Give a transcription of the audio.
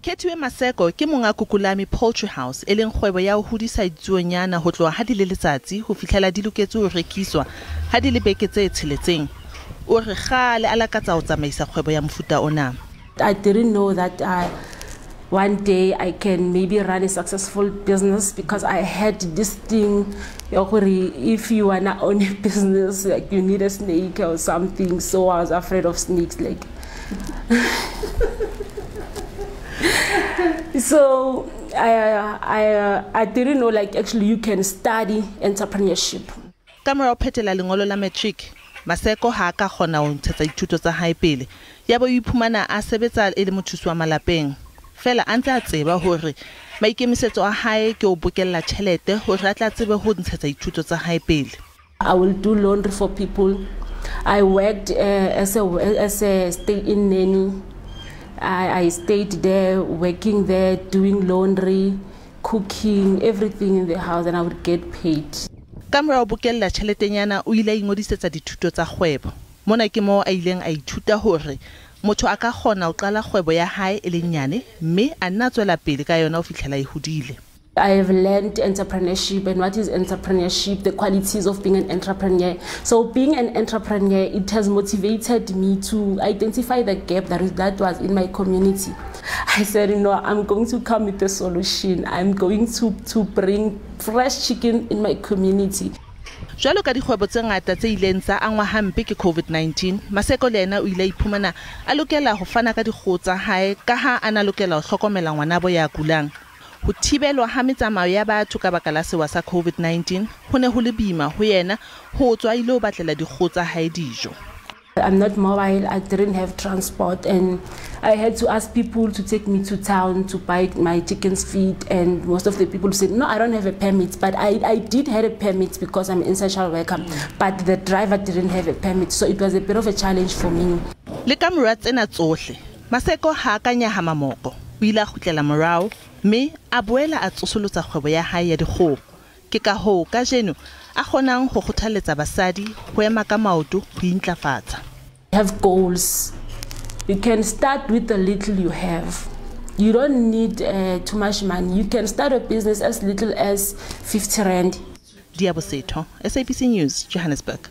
Khethiwe Maseko ke monga Kukulami Poultry House, e leng kgwebo ya ho hodisa ditsuonyana ho tloha ha di le letsatsi ho fihlela di loketse ho rekiswa ha di le beke tse tsheletseng. O re kgale a lakatsa ho tsamaisa kgwebo ya mofuta ona. I didn't know that one day I can maybe run a successful business, because I had this thing, if you wanna own a business, like you need a snake or something. So I was afraid of snakes, like. So I didn't know, like, actually you can study entrepreneurship. Ka mora ho phethela lengolo la matric, Maseko ha a ka kgona ho ntshetsa dithuto tsa hae pele. Ya bo iphumana a sebetsa e le mothusi wa malapeng. Fela a ntse a tseba hore maikemisetso a hae ke ho bokella tjhelete hore a tla tsebe ho ntshetsa dithuto tsa hae pele. I will do laundry for people. I worked as a stay-in nanny. I stayed there, working there, doing laundry, cooking, everything in the house, and I would get paid. Ka mora ho bokella tjheletenyana, o ile a ingodisetsa dithuto tsa kgwebo. Mona ke moo a ileng a ithuta hore motho a ka kgona ho qala kgwebo ya hae e le nyane mme a nna tswela pele ka yona ho fihlela e hodile. I have learned entrepreneurship and what is entrepreneurship, the qualities of being an entrepreneur. So being an entrepreneur, it has motivated me to identify the gap that was in my community. I said, you know, I'm going to come with a solution. I'm going to bring fresh chicken in my community. Jwalo ka dikgwebo tse ngata tse ileng tsa angwa hampe ke COVID-19, Maseko le yena o ile a iphumana a lokela ho fana ka dikgoho tsa hae ka ha a na lokela ho hlokomela ngwanabo ya kulang. Ho thibelwa ha metsamao ya batho ka baka la sewa sa COVID-19 ho ne ho le boima ho yena ho tswa ile ho batlela dikgoho tsa hae dijo. I'm not mobile, I didn't have transport, and I had to ask people to take me to town to buy my chicken's feed, and most of the people said, no, I don't have a permit, but I did have a permit because I'm an essential worker, but the driver didn't have a permit, so it was a bit of a challenge for me. Le ka mora tsena tsohle, Maseko ha a ka nyahama moko, o ile a kgutlela morao mme a boela a tsosolotsa kgwebo ya hae ya dikgoho. Ke ka hoo kajeno a kgonang ho kgothaletsa basadi ho ema ka maoto ho intlafatsa. Have goals. You can start with the little you have. You don't need too much money. You can start a business as little as 50 rand. Diabo Setho, SABC News, Johannesburg.